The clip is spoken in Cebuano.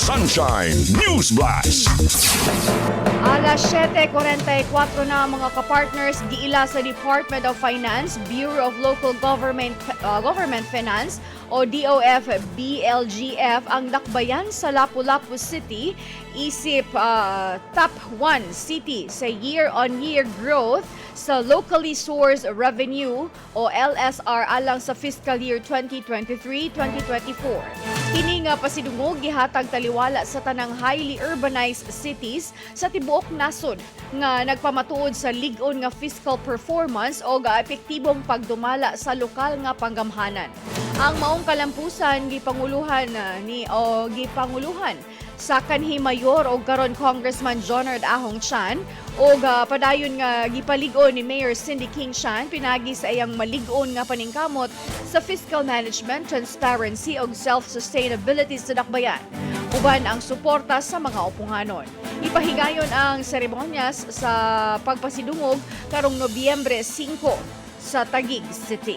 Sunshine News Blast. Alas 7:44 na, mga kapartners. Giila sa Department of Finance, Bureau of Local Government Finance o DOF BLGF ang dakbayan sa Lapu-Lapu City isip top 1 city sa year-on-year growth sa locally sourced revenue o LSR alang sa fiscal year 2023-2024. Kini nga pasidungog gihatag taliwala sa tanang highly urbanized cities sa tibuok nasod nga nagpamatuod sa lig-on nga fiscal performance o epektibong pagdumala sa lokal nga panggamhanan. Ang maong kalampusan gipanguluhan ni o gipanguluhan sa kanhi mayor o karon Congressman Jonard Ahong Chan og padayon nga gipalig-on ni Mayor Cindy King Chan pinagi sa iyang malig-on nga paningkamot sa fiscal management, transparency ug self-sustainability sa dakbayan, uban ang suporta sa mga uponghanon. Ipahigayon ang seremonyas sa pagpasidungog karong Nobyembre 5 sa Taguig City.